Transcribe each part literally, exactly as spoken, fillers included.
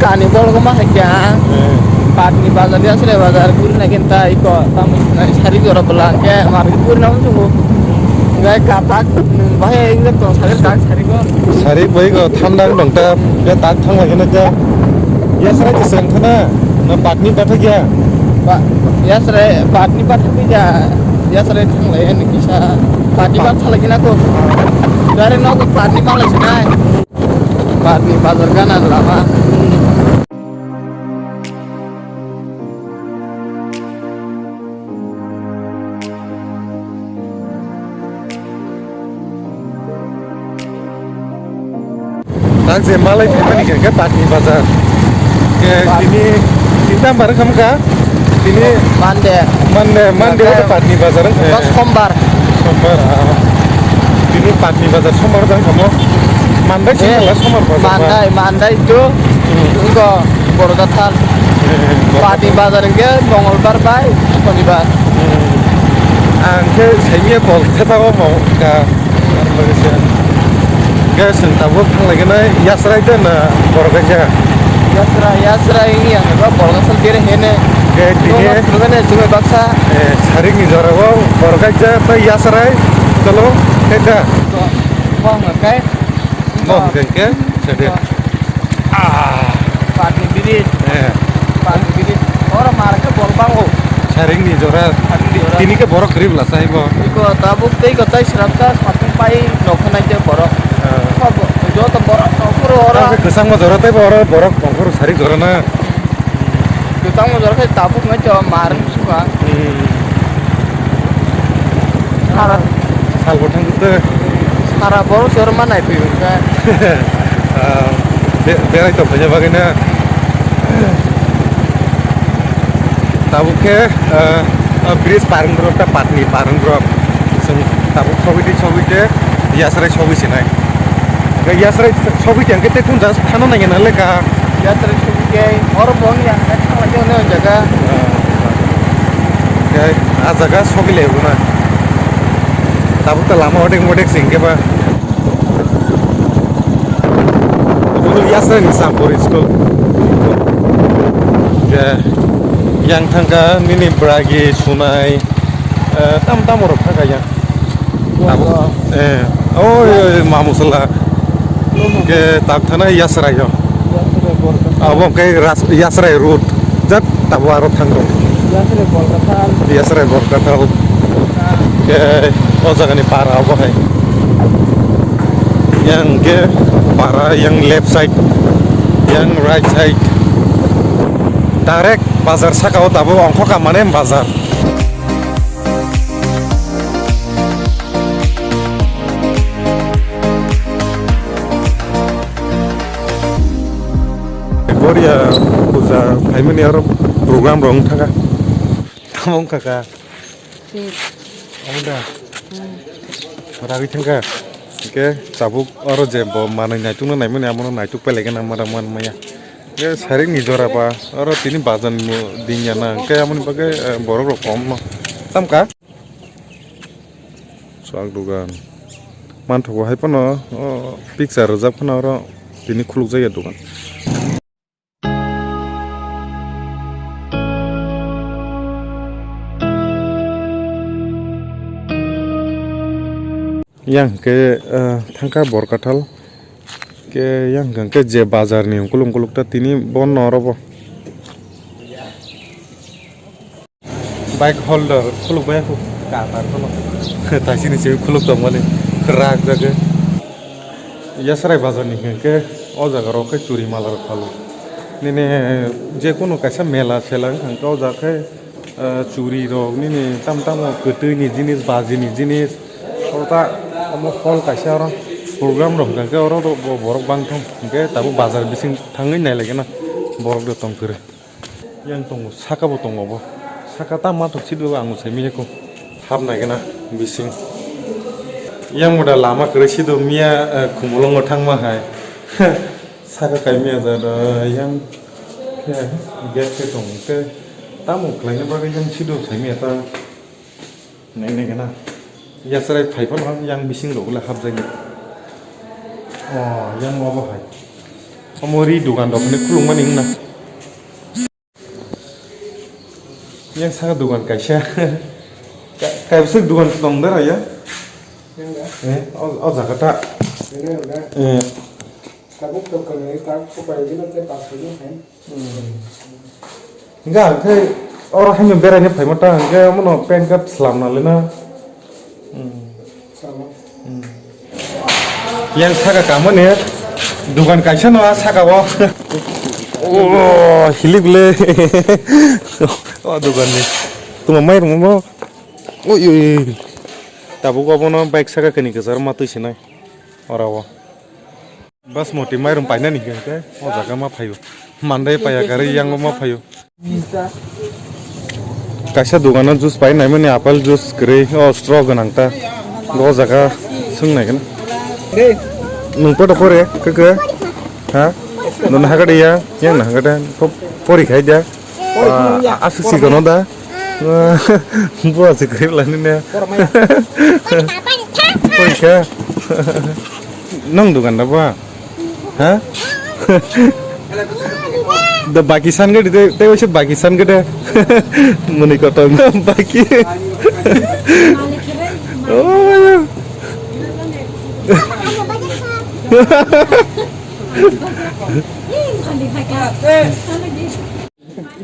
Ani bolgo ma hai kya? Eh. Patni bazar ya sre bazar guri na kinta iko tam sari jora bela ke mar guri na unsu. Gai katak bahai inga to sari tak sari ko. Sari bai ko thanda dong ta ya tak thang lagi na kya? Ya srai ke sen thana na patni patha kya? Ba ya srai patni patha kya? Ya srai thang lai ni kisa patni patha lagi na ko. Dari no ko patni patha lagi na. Patni bazar gana lama. Tak je malai phaimani khe patni bazar. Ke tini, tini tam bar khamka. Tini Monday. Monday, Monday. Monday. Patni bazar wngkha. Sombar. Sombar, ah. Tini patni bazar sombar wngkha mo. Mandai sini lah sombar bazar. Mandai, Mandai tu. Hmm. Engko Borgathal. Eh, Patni bazar engke Mongolbar bai Sonibar. Hmm. Ang khe saimia bol thepha o mau ka. Gas ang tabuk thang lagi nai yasrai dan borok kaisa. Yasrai, yasrai yang ba borok asal kere hene. Gas tini. Tini baksa. Eh, sarik ni jora o borok kaisa tei yasrai tolo theka. Bong kai. Bong kai ke. Sede. Ah. Patni bridge. Eh. Patni bridge. Oro mar khe bol bango. Saring ni jora. Saring ni jora. Tini khe borok kwrwi bwla sai bo. Iko tabuk tei ko tai srapta satung pai nokha nai je borok. Ah. Joto borok nokha oro. Kwchangma jora tei bo oro borok nokha sarik jora na. Kwchangma jora khe tabuk nai to mar suka. Hmm. Sara. Salbo thang khe. Sara borok se oro ma nai phi hwn khe. Ah, be-, berai tong khaina bagwi na. Tabuk khe, ah, ah, bridge parung rok ta patni parung rok. Chwng tabuk sogwi di sogwi de yasrai sogwi sinai. Yasrai sogwi tang khe tei kun jas thano nai na le ka. Yasrai sogwi khe oro bo yang khe thang lai khe o jaga. Ah. Khe ah jaga sogwi le na. Tabuk ta lama odek modek sing khe ba. School yasra ni Sampur school. Ke yang thangka nini bragi sunai, eh, tam tam rok thangka yang. Tabuk, eh, oi, oi, mamu sala. Ke tak thana yasra yo. Abo ke ras-, yasra road. Jat tabuk aro thang rok. Yasra Kolkata. Yasra Kolkata. Ke o jaga ni para obo hai. Yang ke para yang left side, yang right side. Direct bazar saka o tabuk ongkho ka mane bazar. Boria puja phaimani aro program rok wngthaka. Tamo wngkha ka? Hmm. Omo da? Hmm. Ragwi thangkha? Hwnkhe tabuk oro je bo manwi naitukno naimani, amono naituk pelaikhe nang mada man maya. Hwnkhe sarik ni jora ba, oro tini bazar ni din ya na, hwnkhe amoni bagwi, eh, borok rok kom no. Tamkha? Chwk dogan. Manthogo hai phano, o, picture rwjak phano oro tini khulukjak ya dogan. Yang ke, eh, thangka Borkathal ke yang ke je bazar ni ungkuluk ungkuluk ta tini bon no oro bo. Bike holder khuluk bai aku katar kono. Taisini se khuluk tong mani rak jage. Yasrai bazar ni hwnkhe o jaga rok khe churi mala rok phalo. Nini je kono kaisa mela sela wngkha o jaga khe, eh, churi rok nini tam tamo kwtwi ni jinis baji ni jinis oro ta omo hall kaisa oro program rok hwnkha khe oro bo borok bangthang hwnkhe tabuk bazar bising thangwi nailaikhwna borok rok tong kwrwi. Yang tongo, saka bo tongo bo. Saka ta ma tok sido ang sai miyako. Hap nai gana bising. Yang moda lama kwrwi sido miya, eh, khumulongo thangma hai. Saka kai miya jada yang, eh, gate ke tong ke. Tamo khlaina bagwi yang sido sai miya ta. Nai nai gana. Yasrai phai phano yang bising rok le hapjagwi. Oh, yang obo hai. Omo ri dukan rok hinwi khulukmani wngna. Yang saka dukan kaisa. Ka-, kaibwswk dukan tong da raya? Yang da? Eh, o, o jaga ta. Yang da? Eh. Tabuk to kani tak ko pai gina te pas ko hai. Hmm. Hingga ang khe oro haino beraina phaima ta hingke omono pan card slamna lena. Hmm. Yang saka kamani dukan kaisa no a saka o. Oh, hilik le. O dukan ni. Tuma mai rung mo. Oi, oi, oi. Tabuk obono bike saka kani kwchar ma twi sinai. Ora o. Basmati mairum painani hingke o jaga ma phaio. Mandai paya gari yango ma phaio. Kaisa dogano juice pai naimani apple juice kwrwi o straw gwnang ta. O jaga swng nai gana. Nwng poto pore khe khe? Ha? Nwng hakade ya? Yang na hakade? Pori khai da? Ah, asu si kono da? Buat si kwrwi lani ne. Pori kha. Nwng dogan da ba? Ha? Da baki san gede, te, te waisa baki san gede. Muni kotor baki. Oh.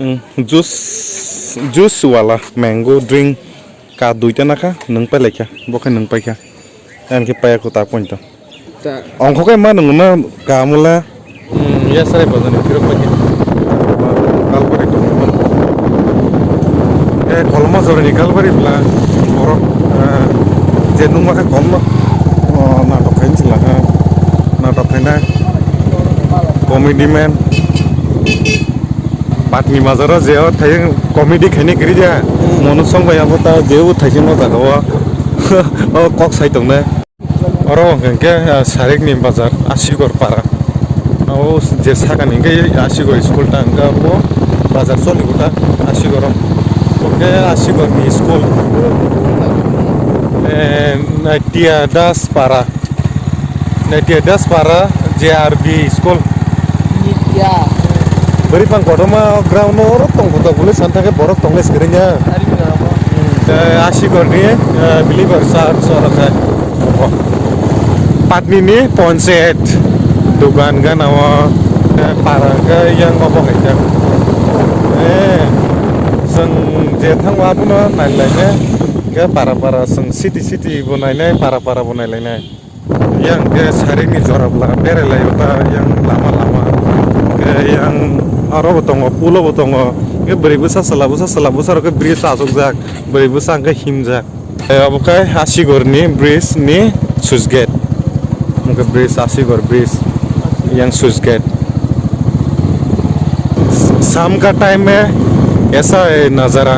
Mm, juice, juice wala mango drink ka duita nakha, nwng pai laikha, bo khe nwng paikha. Ani khe paiya kwtak pointo. Ta- Ongkho khe ma nwng ma kamula. Hmm, ya sarai bazani phirok paikha. Kalbari tongma. Eh, kolma jorani kalbari bla borok, eh, je nungma khe kom no. Oh, natok khaini chwla kha. Natok khaina. Comedy man. Patni bazaro je o thayung comedy khaini kwrwi dia. Hmm. Mono song bai abo ta je o thaising o jaga o. O kok sai tongnai. Oro hwnkhe, ah, Sarikni bazar, Asigor para. O je sakani hwnkhe Asigor school ta hwnkhe abo bazar choli kota Asigor o. Hwnkhe Asigorni school, eh, Naitia Das para. Naitia Das para J R B school. Nitya. Bwrwi phang kotorma ground o oro tong kota bwlwi san thangkhe borok tongnai swkang ya. Ari ni amo. Hmm, tei Asigor ni, eh, believer church oro khe. Patni ni ponchayat dugan gana o, eh, para khe yang obo hai khe. Eh, chwng je thango abono nai lai khe, khe para para chwng city city bo nai nai, para para bo nai lai nai. Yang khe Sarikni jora bwla berai lai o ta yang lama lama. Khe yang aro bo tongo, pulo bo tongo. Khe bwrwi bwsa chwla bwsa chwla bwsa rok khe bridge achukjak, bwrwi bwsa hwnkhe himjak. Tei abo khe Asigor ni bridge ni switch gate. Omo khe bridge, Asigor bridge, yang switch gate. शाम का टाइम में ऐसा है नज़ारा।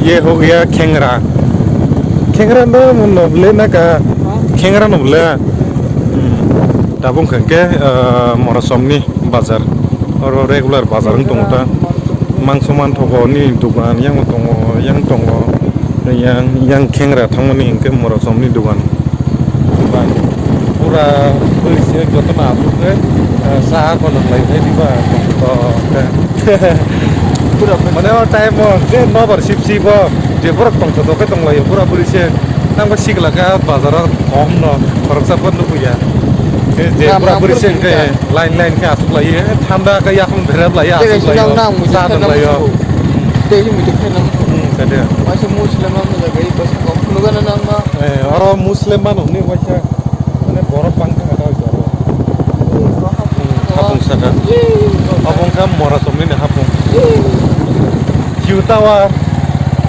ये हो गया खेंगरा। Khengra no, no bwle na ka? Khengra no bwle. Hmm. Tabuk hwnkhe, ah, Morasomni bazar. Oro regular bazar wng tongo ta. Mangso manthogo ni dogan yang tongo, yang tongo. Yang, yang khengra thangmani hwnkhe Morasomni dogan. Ba, pura bwrwi se jotono asuk khe, ah, saha kono khlai khe diba. To, khe. Pura mane o time o je nobar sip sip o je borok tongthotok khe tonglaio pura bwrwi se. Nang bo sikla khe bazar o kom no khoroksa bo nukya. Je pura bwrwi se hwnkhe line line khe asuk lai thanda khe yakung bera lai asuk lai cha nang lai. Tei himwi tei khe nang. Hmm, kade. Waisa Muslim ma mujak bai bwskango phunugana nang ma. Eh, oro Muslim mano hwnwi waisa mane borok bang thangkha ta oro. Hmm, hapung saka. Hapung kha Morasomni ni hapung. View tower.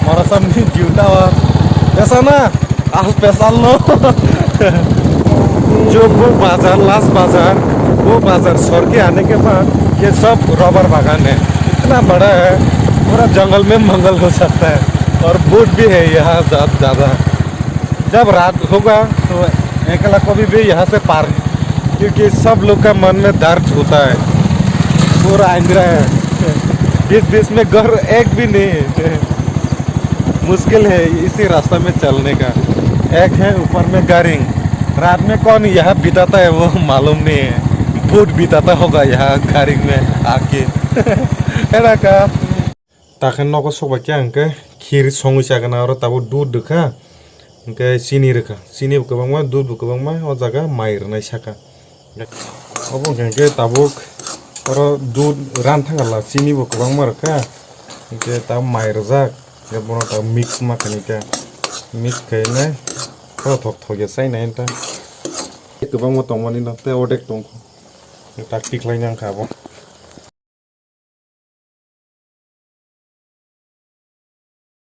Morasomni view tower. Besa na? Ah, special no. Jo, bo bazar, last bazar, bo bazar sor ke aane ke baad ye sab rubber bagan hai. Itna bada hai, pura jungle mein mangal ho sakta hai. Aur bhoot bhi hai yahan jat-, jada. Jab raat hoga, to ekla kabhi bhi yahan se paar, kyunki sab log ka man mein dard hota hai. Pura andhera hai. Beech beech mein ghar ek bhi nahi hai. मुश्किल है इसी रास्ता में चलने का। एक है ऊपर में गारिंग, रात में कौन यहाँ बिताता है वो मालूम नहीं है। Food bhi tata hoga yaha, gari mein aake. Era ka. Takhe nogo sokbai khe ang khe khir songwi chagana, oro tabuk dudh rwkha, hwnkhe chini rwkha, chini bo kwbangma, dudh bo kwbangma, o jaga mai rwnai saka. Obo hwnkhe tabuk oro dudh ran thangala, chini bo kwbangma rwkha, hwnkhe tabuk mai rwjak, hwnkhe bono tabuk mix ma khaini khe, mix khainai, o thok thok ya chainai ta. Kwbangma tongmani no, tei odek tongkho, tak tikhlai nang kha bo.